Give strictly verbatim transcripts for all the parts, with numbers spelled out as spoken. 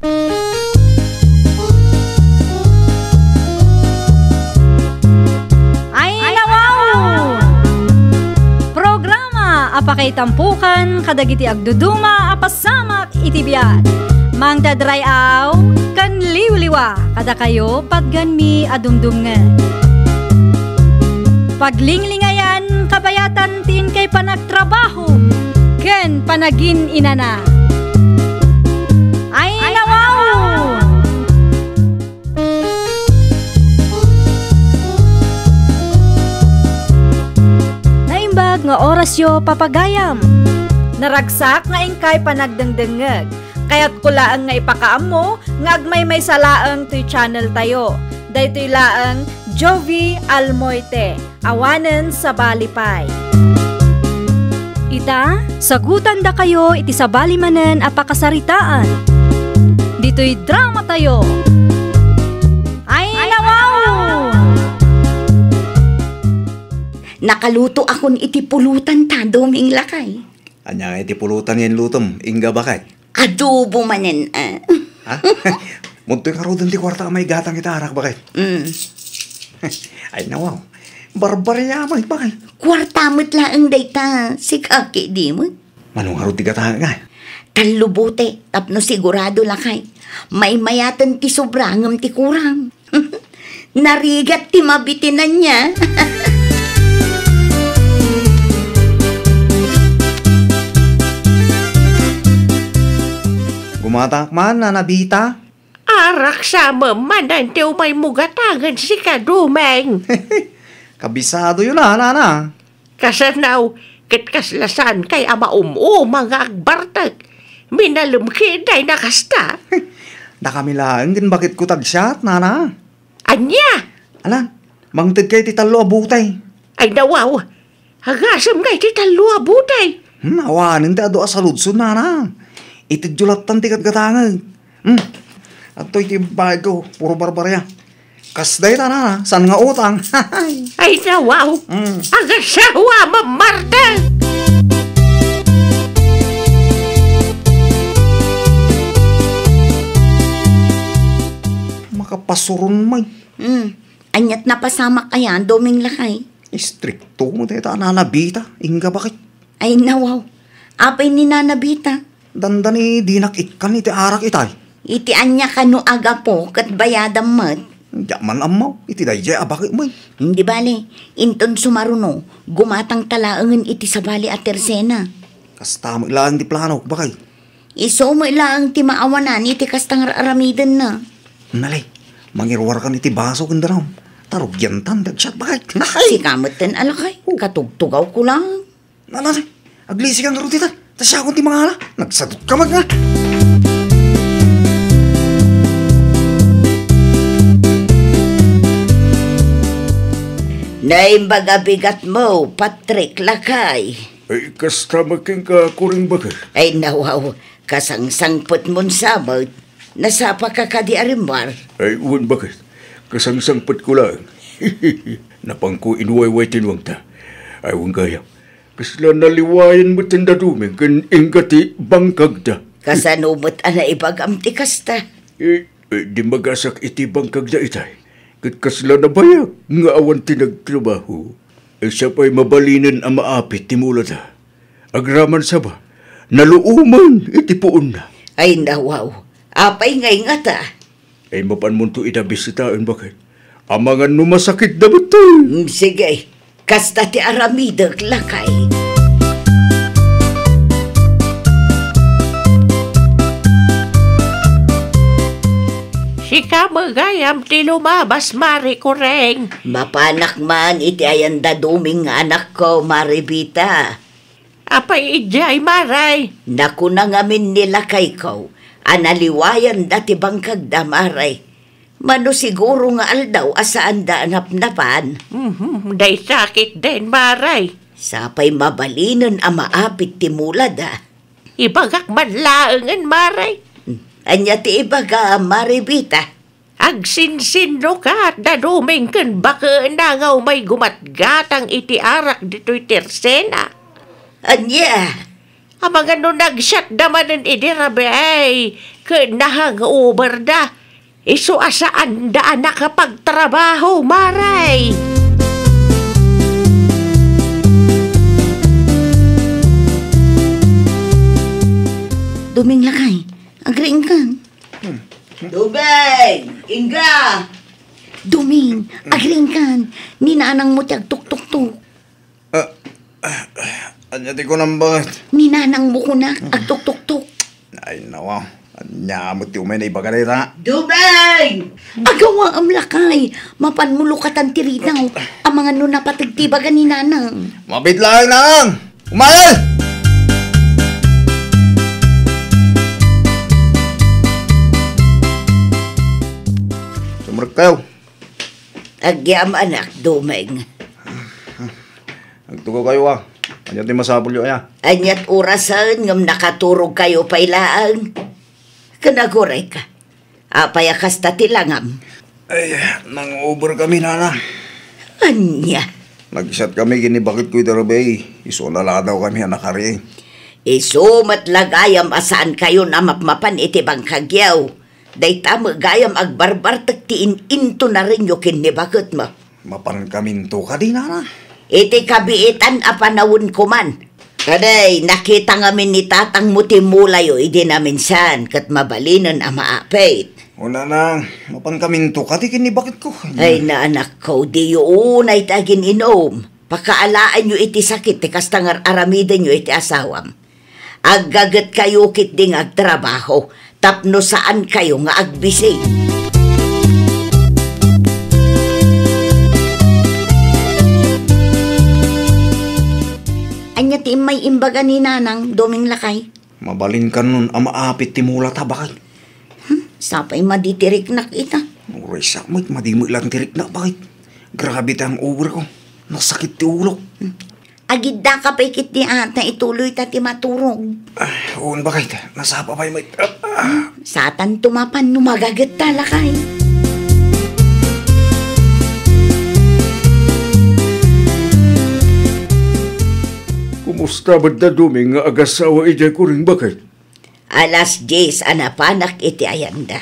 Ay, nawaw! Programa a pakaitampukan kadagiti agduduma a pasamak iti biag. Mangted ray-aw ken liwliwa kadakayo patgenmi a dumdumngeg. Paglinglingayan kabayatan ti inkay panagtrabaho ken panagin-inana. Ay, nawaw! Naimbag nga orasyo, papagayam. Naragsak nga inkay panagdengdengngeg. Kayatko laeng nga ipakaammo nga agmaymaysa laeng toy channel tayo. Daytoy laeng Jovi Almoite. Awanen sabali pay. Ita, sagutandakayo iti sabali manen a pakasaritaan. Ditoy drama tayo. Ay, nawaw! Nakalutoakon iti pulutan ta, Doming lakay. Ania nga iti pulutan nga inlutom, Inga Baket? Adobo manen, ah. Ha? Muntoy ngaruden ti kuarta a maigatang ita arak, Baket. Mm. Ay, nawaw. Barbaria met, Baket. Kuarta met laeng dayta, sika ketdi met. Mano ngarud ti gatangek, a? Tallo bote, tapno sigurado lakay. Maymayaten ti sobra ngem ti kurang. Narigat ti mabitinanna. Gumatangek man, Nana Bita. Arak sa manen ti umaymo gatangen, sika Doming. Kabisadoyo la, Nana. Kasano, ket kasla saankay a maum-uma nga agbartek. Minalem ketdi a kasta. Dakami laeng ken baketko ti agsiat, Nana. Ania? Ala, mangtedkay ti tallo a botay. Ay, nawaw. Agasem ngay ti tallo a botay. Hmm, awanen ti adu a saludsod, Nana. Itedyo lattan ti gatgatangek. Hmm. Adtoy ti baegko, puro barbaria. Kas dayta, Nana, saan nga utang. Ay, nawaw. Mm. Agasawa, mamarta. Makapasuron, may. Mm. Aniat napasamak ayan, Doming lakay? Istrikto mo dayta, Nana Bita. Inga, bakit? Ay, nawaw. Apay ni Nana Bita? Dandani dinak ikkan iti arak itay. Iti ania kano a gapu ket bayadam met? Diak man ammo, iti daydiay a bakit met. Di bale, inton sumaruno, gumatangta laengen iti sabali a tersena. Kasta met laeng ti planok, bakay. Isu met laeng ti maawanan iti kasta nga ar-aramidenna. Nalay, mangiruarkan iti baso ken danum. Ta rugiantan ti agsiat, bakay. Sika metten a lakay, katugtugawko laeng. Ala, aglisikan ngarud ita. Ta siakon ti mangala. Nagsadutka met nga. Naimbag a bigatmo, Patrick, lakay. Ay, kasta met kenka, Kuring Baket. Ay, nawaw, kasangsangpetmon sa met. Nasapaka kadi a rimmuar? Ay, wen, Baket. Kasangsangpetko laeng. Napanko inwayway ti nuangta. Ay, wen gayam. Kasla naliwayan met ti dadumeng ken ingga ti bangkagda. Kasano met a naibagam ti kasta? Eh, eh, dimmagasak iti bangkagda itay. Ket kasla nabayag nga awan ti nagtrabaho. Eh, siya pay mabalinen a maapit ti mulada. Agraman saba, naluoman iti puonna. Ay, nawaw. Apay ngay ngata? Ay, mapanmonto ida bisitaen, baket. Amangan no masakitda metten. Mm, sige. Kasta ti aramidek, lakay. Sika met gayam ti lumabas, Mari Kureng. Mapanak man iti ayan da Duming nga anakko, Mari Bita. Apay idiay, Maray? Nakuna ngamin ni lakayko a naliwayanda ti bangkagda, Maray. Mano siguro nga aldaw a saanda a napnapan? Mhm, dayta ketdin, Maray. Sapay mabalinen a maapit ti mulada. Ibagak man laengen, Maray. Ania ti ibaga, Mari Bita? Agsinsinnukat da Duming ken bakena nga umay gumatgatang iti arak ditoy tersena. Ania? Amangan no nagsiatda manen idi rabii, ket nahangover da. Isu a saanda a nakapagtrabaho, Mare. Doming, lakay, agriingkan. Doming, ingga! Doming, agriingkan. Ni nanangmo ti agtuktuktok. Ah, ah, ania ti kunam, baket? Ni nanangmo kunak, agtuktuktok. Ay, nawa. Ania met ti umay naibaga dayta? Doming! Agawaam, lakay. Mapanmo lukatan ti rinaw. Amangan no napateg ti ibaga ni nanang. Mabit laeng, nanang! Umay! Sumrek kayo. Agyamanak, Doming. Agtugaw kayo, a. Ania ti masapulyo, aya? Ania't orasen ngem nakaturog kayo pay laeng? Ken agurayka. Apay a kasta ti langam? Ay, nang-over kami, nana. Ania? Nagsiat kami ken ni baketko idi rabii, isu a naladaw kami a nakariing. Isu met la gayam a saan kayon a mapmapan iti bangkagyo. Dayta met gayam agbarbartek ti in-intonarenyo ken ni baketmo. Mapan kaminto kadi, nana? Iti kabiitan a panawenko man. Kadi, nakita ngamin ni tatangmo ti mulayo idi naminsan, ket mabalinen a maapit. O, nanang, mapan kaminto kadi ken ni baketko. Ay, na, anakko, diyo unay ti agin-inom. Pakaalaenyo iti sakit ti kasta nga ar-aramidenyo iti asawam. Aggaget kayo ketdi nga agtrabaho tapno saan kayo nga agbisi. Ania ti immay imbaga ni nanang, Doming, lakay? Mabalin kanon a maapit ti mulata, baket. Hmm, sapay madi ti riknak ita. Uray sa met, madi met lang ti riknak, baket. Grabe ti hangover ko. Nasakit ti ulok. Hmm. Agiddaka pay ketdi a ta ituloyta ti maturog. Ah, wen, baket. Nasapa pay met. Ah, ah. Satanto mapan no magagetta, lakay. Kumusta met da Doming nga agassawa idiay kuring, baket? Alas dies a napanak iti ayanda.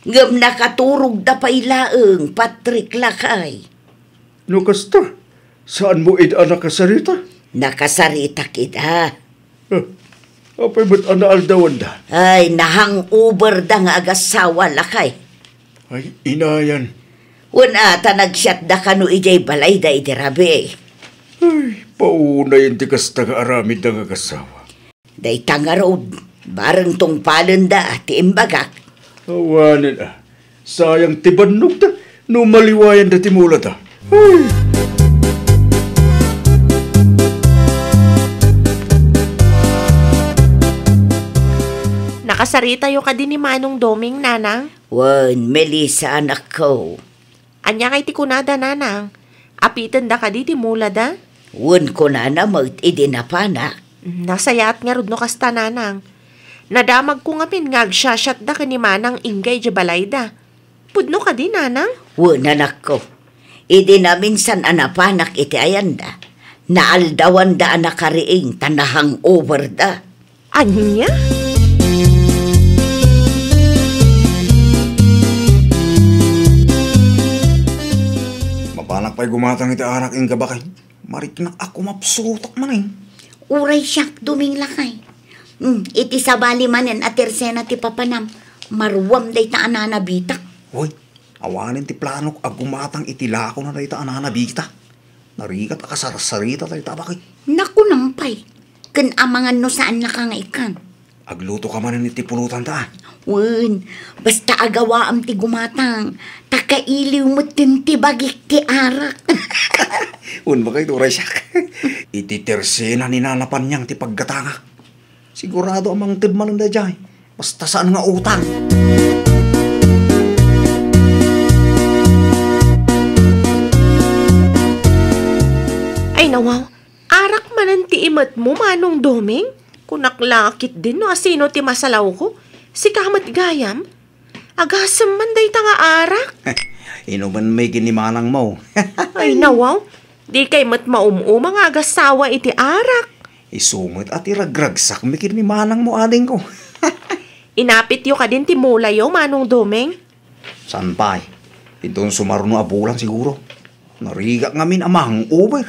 Ngem nakaturogda pay laeng, Patrick, lakay. No kasta, saanmo ida a nakasarita? Nakasaritak ida. Ah, apay met a naaldawanda? Ay, nahangoverda nga agassawa, lakay. Ay, inayan. Wen a, ta nagsiatda kano idiay balayda iti rabii. Ay, paunayen ti kasta nga aramidda nga agassawa. Dayta ngarud, bareng tungpalenda ti imbagak. Awanen a, sayang ti bannogda no maliwayanda ti mulata. Ay! Nakasaritayo kadi ni Manong Doming, Nanang? Wen, Melissa, anakko. Ania ngay ti kunada, Nanang? Apitenda kadi ti mulada? Wen, kunana met idi napanak. Mm, nasayaat ngarud no kasta, Nanang. Nadamagko ngamin nga agsiasiatda ken ni Manang Inggay idiay balayda. Pudno kadi, Nanang? Wen, anakko. Idi naminsan a napanak iti ayanda, naaldawanda a nakariing ta nahangoverda. Ania? Mapanak pay gumatang iti arak, inka, baket. Mariknak a kumapsutak manen. Uray siak, Doming, lakay. Hmm, iti sabali manen a tersena ti papanam, maruam dayta a nanabitak. Hoy, awanen ti planok a gumatang iti lakona dayta a nanabitak. Narigat a kasarsarita dayta a baket. Nakunam pay, ken amangan no saannaka nga ikkan. Aglutoka manen iti pulotanta. Wen, basta agawaam ti gumatang, ta kailiw metten ti bagik ti arak. Wen, baket, uray siak. Iti tersena ni Nana Panyang ti paggatangak. Sigurado a mangted manen daydiay. Basta saan nga utang. Ay, nawaw. Arak manen ti imetmo, Manong Doming? Kunak la ketdin no asino ti masalawko. Sika met gayam? Agasem man dayta nga arak. Inumen met ken ni manangmo. Ay, nawaw. Dikay met maum-uma nga agassawa iti arak. Isu met a ti ragragsakmi ken ni manangmo, adingko. Inapityo kadin ti mulayo, Manong Doming? Saan pay? Inton sumaruno a bulan siguro. Narigat ngamin a ma-hangover.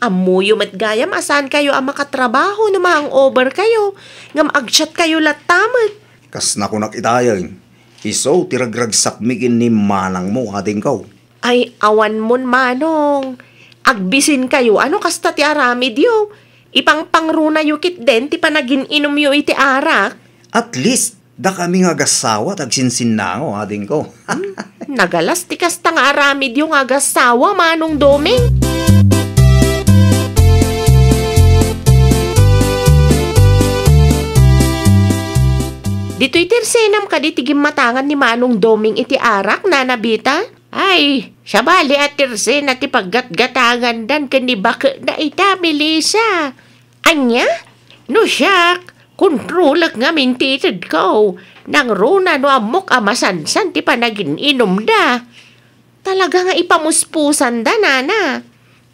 Ammoyo met gayam a saankayo a makatrabaho no ma-hangover kayo, ngem agsiatkayo latta met. Kas nakunak itayen, isu ti ragragsakmi ken ni manangmo, adingko. Ay, awanmon, Manong. Agbisinkayo, ano kasta ti aramidyo? Ipangpangrunayo ketdin ti panagin-inumyo iti arak. At least, dakami nga agassawa ti agsinsinnango, adingko. Hmm, nagalas ti kasta nga aramidyo nga agassawa, Manong Doming. Ditoy ti arsenam kadi ti gimmatangan ni Manong Doming iti arak, Nana Bita? Ay, sabali a ti arsena ti paggatgatangandan ken ni baketna ita, Melissa. Ania? No siak, kontrolek ngamin ti itedko. Nangruna no ammok a masansan ti panagin-inumda. Talaga nga ipamuspusanda, Nana.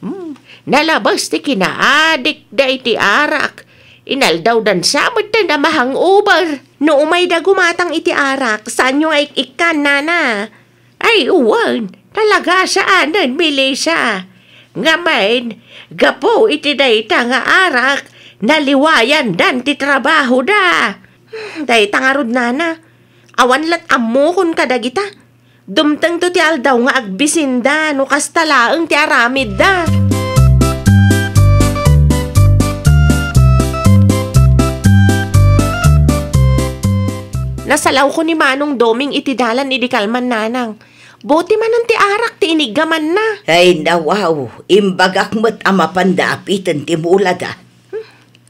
Hmm, nalabas ti kinaadikda iti arak. Inaldawdan sa metten a ma-hangover. No umayda gumatang iti arak, saanyo nga ik-ikkan, Nana? Ay, wen, talaga saanen, Melissa. Ngamin, gapu iti dayta nga arak, naliwayandan ti trabahoda. Hmm, dayta ngarud, Nana. Awan lat ammokon kadagita. Dumtengto ti aldaw nga agbisinda no kasta laeng ti aramidda. Nasalawko ni Manong Doming iti dalan idi kalman, Nanang. Buti manen ti arak ti iniggamanna. Ay, nawaw, imbagak met a mapanda apiten ti mulada. Hmm,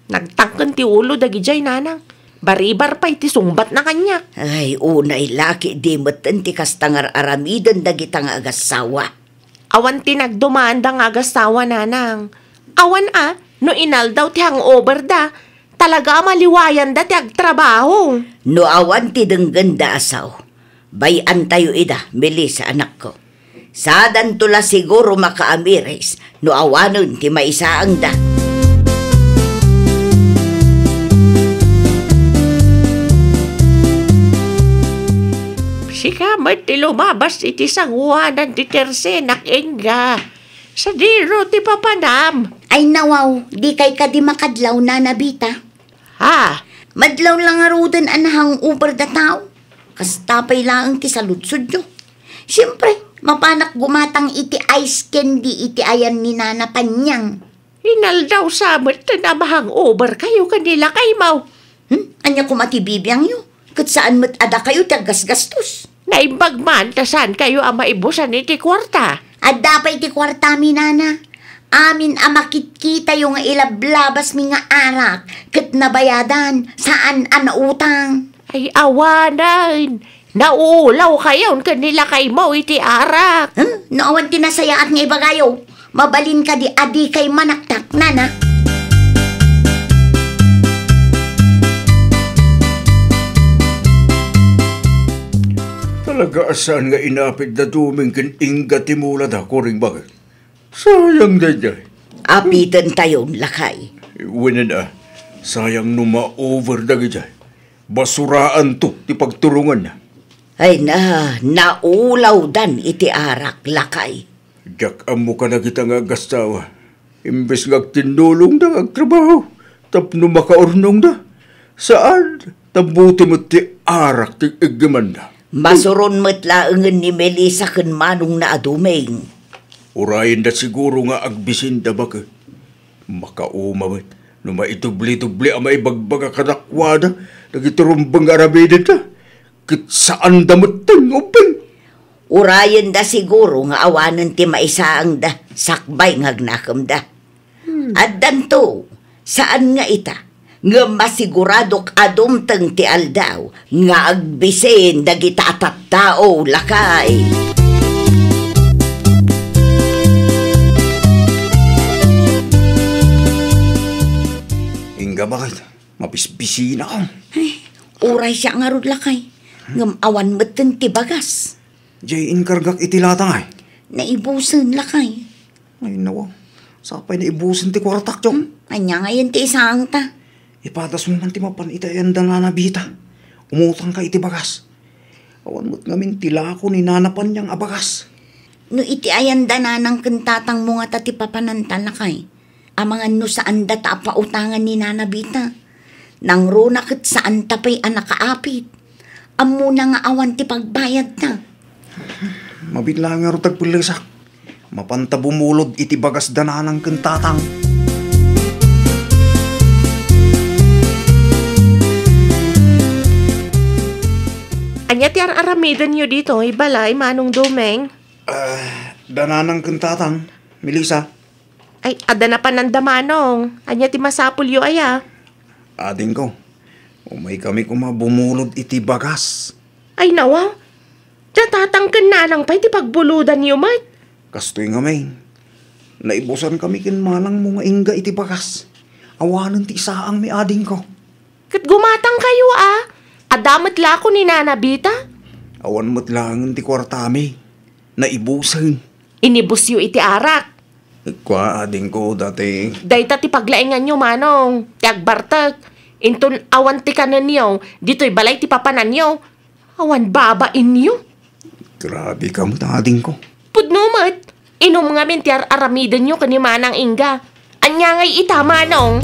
nagtangken ti ulo dagidiay, Nanang. Baribar pay ti sungbatna kaniak. Ay, unay laki, di metten ti kasta nga ar-aramiden dagita nga agassawa. Awan ti nagdumanda nga agassawa, Nanang. Awan a, no inaldaw ti hangover da, talaga a maliwayanda ti agtrabaho. No awan ti denggenda a sao, bay-antayo ida, Melissa, anakko. Sadanto la siguro makaamiris no awanen ti maisaangda. Sika met ti lumabas iti sangoanan ti tersenak, Inga. Sadino ti papanam? Ay, nawaw, dikay kadi makadlaw, Nana Bita? Ha? Madlaw la ngaruden a nahangover da tao. Kasta pay laeng ti saludsodyo. Siempre, mapanak gumatang iti ice candy iti ayan ni Nana Panyang. Inaldaw sa met ten a mahangover kayo ken ni lakaymo. Hmm? Ania koma ti bibiangyo? Ket saan met a dakayo ti aggasgastos. Naimbag man ta saankayo a maibusan iti kuarta. Adda pay ti kuartami, Nana. Amin a makitkitayo nga ilablabasmi nga arak ket nabayadan, saan a nautang. Ay, awanen. Nauulaw kayon ken ni lakaymo iti arak. Hmm? No awan ti nasayaat nga ibagayo, mabalin kadi a dikay manaktak, Nana? Talaga a saan nga inapit da Doming ken Inga ti mulada, Kuring Bakit? Sayang daydiay. Apitentayon, lakay. Wen a, sayang no ma-over dagidiay. Basuraanto ti pagturonganna. Ay na, naulawdan iti arak, lakay. Diak ammo kadagita nga agassawa. Imbes nga agtinnulongda nga agtrabaho tapno makaurnongda. Saan, ta buti met ti arak ti iggemanda. Masuron met laengen ni Melissa ken manongna a Doming. Urayenda siguro nga agbisinda, baket. Makauma met no maidubli-dubli a maibagbaga kadakuada dagiti rumbeng nga aramidenda, ket saanda metten nga ubbing. Urayenda siguro nga awanen ti maisaangda sakbay nga agnakemda. Hmm. Addanto, saan nga ita, ngem masiguradok a dumteng ti aldaw nga agbisin dagita a tattao, lakay. Inga, baket, mabisbisinakon. Ay, uray siak ngarud, lakay. Ngem awan metten ti bagas. Jay, inkargak iti lata, ay. Naibusen, lakay. Ay, nawa. Sapay naibusen ti kuartak, Chong. Hmm? Ania ngayen ti isaangta? Ipadasmo man ti mapan iti ayan da Nana Bita. Umutangka iti bagas. Awan met ngamin ti lako ni Nana Panyang a bagas. No iti ayan da nanang ken tatangmo ngata ti papananta, lakay, amangan no saanda ta a pautangan ni Nana Bita. Nangruna ket saanta pay a nakaapit. Ammona nga awan ti pagbayadta. Mabiit laeng ngarud ti agpellesak. Mapanta bumulod iti bagas da nanang ken tatang. Ania ti ar-aramidenyo ditoy balay, Manong Doming? Ah, da nanang ken tatang, Melissa. Ay, adda napananda, Manong. Ania ti masapulyo aya? Adingko, umaykami koma bumulod iti bagas. Ay, nawa. Da tatang ken nanang pay ti pagbulodanyo met. Kastoy ngamin. Naibusankami ken manangmo nga ingga iti bagas. Awanen ti isaangmi, adingko. Ket gumatangkayo a. Adda met lako ni Nana Bita? Awan met laengen ti kuartami. Naibusen. Inibusyo iti arak. Kua, adingko, dati. Dayta ti paglainganyo, Manong. Ti agbartek. Inton awan ti kanenyo, ditoy balay ti papananyo. Awan babainyo. Grabe ka met, adingko. Pudno met. Inum ngamin ti ar-aramidenyo ken ni Manang Inga. Ania ngay ita, Manong?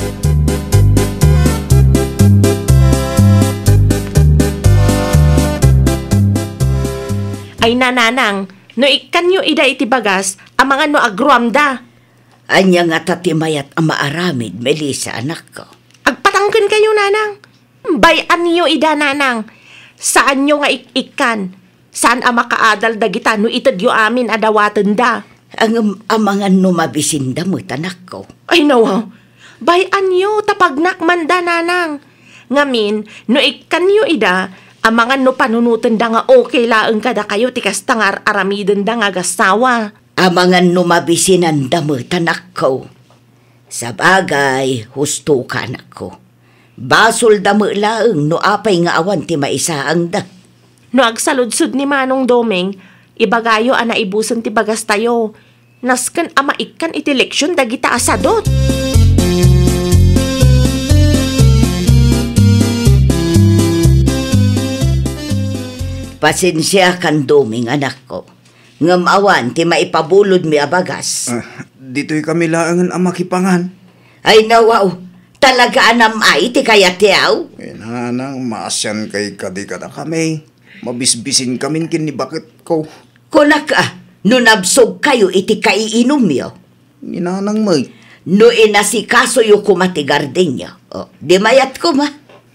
Ay, nanang, no ikkanyo ida iti bagas, amangan no agruamda. Ania ngata ti mayat a maaramid, Melissa, anakko? Agpatangken kayo, nanang. Bay-anyo ida, nanang. Saanyo nga ik-ikkan. Saan a makaadal dagita no itedyo amin a dawatenda. Ngem amangan no mabisinda met, anakko. Ay, nawa. Bay-anyo, ta pagnakmanda, nanang. Ngamin, no ikkanyo ida, amangan no panunotenda nga okay laeng kadakayo ti kasta nga ar-aramidenda nga agassawa. Amangan no mabisinanda met, anakko. Sabagay, husto ka, anakko. Basolda met laeng no apay nga awan ti maisaangda. No agsaludsod ni Manong Doming, ibagayo a naibusen ti bagastayo. Nasken a maikkan iti leksion dagita a sadut. Pasensiakan, Doming, anakko. Ngem awan ti maipabulodmi a bagas. Ah, ditoy kami laengen a makipangan. Ay, nawaw, talaga a nam-ay ti kayatyaw? Eh, nanang, maasian kay kadi kadakami. Mabisbisin kamin ken ni baketko. Kunak a, no nabsog kayo iti kaiinumyo. Ni nanang met. No inasikasoyo koma ti gardenyo, o, di mayat koma.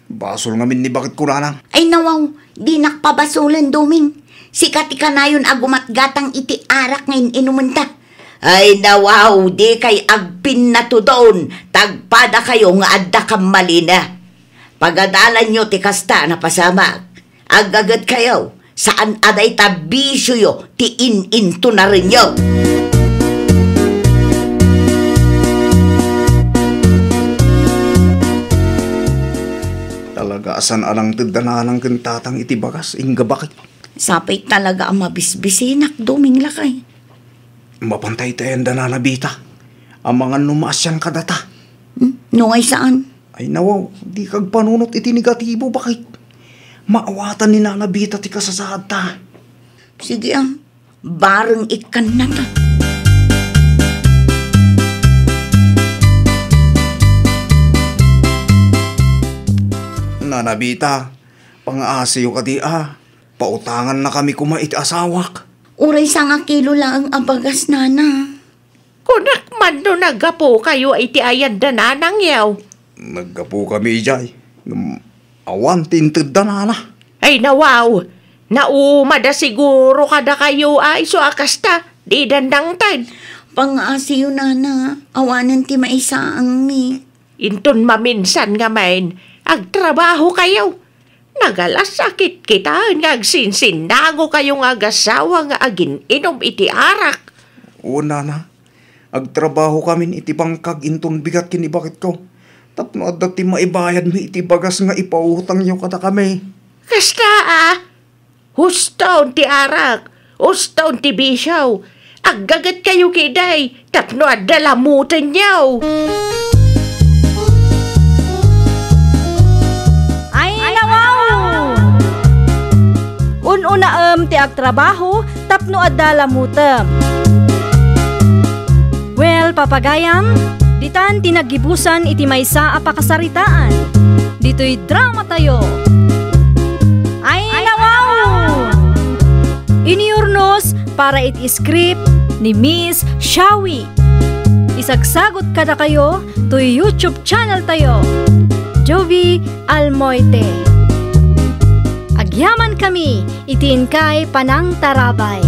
Basol ngamin ni baketko, nanang. Ay, nawaw, dinak pabasolen, Doming. Sika ti kanayon a gumatgatang iti arak nga in-inumenta. Ay, nawaw, dikay agpinnatudon, ta agpadakayo nga adda kammalina. Pagadalanyo ti kasta a napasamak. Aggagetkayo, saan a dayta bisioyo ti in-intunarenyo. Talaga a saan a nangted da nanang ken tatang iti bagas, ingga baket. Sapay talaga a mabisbisinak, Doming, lakay. Mapantay ta ayan da Nana Bita. Amangan no maasian kadata. Hmm? No ngay saan? Ay, nawaw, dika agpanunot iti negatibo, baket. Maawatan ni Nana Bita ti kasasaadta. Sige, ah. Bareng ikkannata. Nana Bita, pangaasiyo kadi a. Pautangannakami koma iti asawak. Uray sangakilo laeng a bagas, nana. Kunak man no naggapukayo iti ayan da nanangyo. Naggapukami idiay. Ngem awan ti inted da nana. Ay, nawaw. Naumada siguro kadakayo a isu a kasta. Di dandangted. Pangaasiyo, nana. Awanen ti maisaangmi. Inton maminsan ngamin, agtrabahokayo. Nagalasakit kitaen nga agsinsinnagokayo nga agasawa nga agin-inom iti arak. O, nana, agtrabahokamin iti bangkag inton bigat ken ni baketko, tapno adda ti maibayadmi iti bagas nga ipautangyo kadakami. Kasta a, huston ti arak, huston ti bisio, Aggagetkayo ketdi tapno adda lamutenyo. Ay, nawaw! Un-unaem ti agtrabaho tapno adda lamutem. Well, papagayam, ditan ti naggibusan iti maysa a pakasaritaan. Ditoy dramatayo. Ay, nawaw! Inurnos para iti script ni Miss Shawi. Isagsagot kadakayo toy YouTube channel tayo, Jovie Almoite. Agyaman kami iti inkay panangtarabay.